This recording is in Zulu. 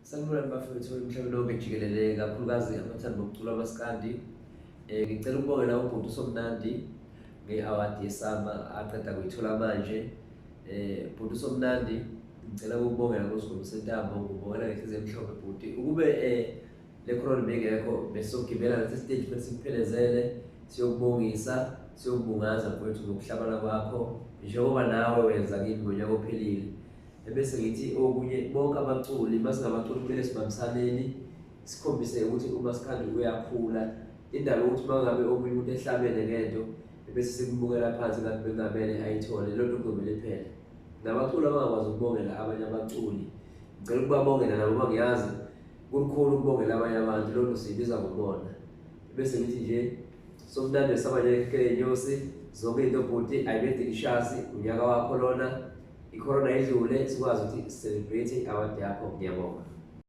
Sanibonani bafowethu emhlabeni wonke jikelele, kakhulukazi abathandi bomculo wamaskandi. Ngicela ukubongela ubhuti uSomnandi nge-award yeSAMA aqeda kuyithola manje. Bhuti uSomnandi, ngicela ukubongela ngoSigwebo Sentambo, ngikubongela ngenhliziyo emhlophe bhuti. Ukube le corona bingekho besizogibela nathi stage futhi sikuphelezele siyokubongisa, siyokubungaza mfowethu ngokuhlabana kwakho njengoba nawe wenza kimi ngonyaka ophelile. Ebese ngithi okunye, bonke abaculi, masingabaculi kumele sibambisaneni, sikhombise ukuthi umaskandi uyakhula. Indaba yokuthi uma ngabe omunye umuntu ehlabene ngento ebese simbukela phansi ngathi bekungamele ayithole, loo nto kuzomele iphele. Nabaculi abangakwazi ukubongela abanye abaculi, ngicela ukubabongela nabo ngoba ngiyazi kulukhuni ukubongela abanye abantu, loo nto siyibiza ngomona. Ebese ngithi nje somnandi wesabanye inyosi, zonke into bhuti ayibe delicious, unyaka wakho lona. I-corona idlule sikwazi ukuthi celebrate i-award yakho. Ngiyabonga.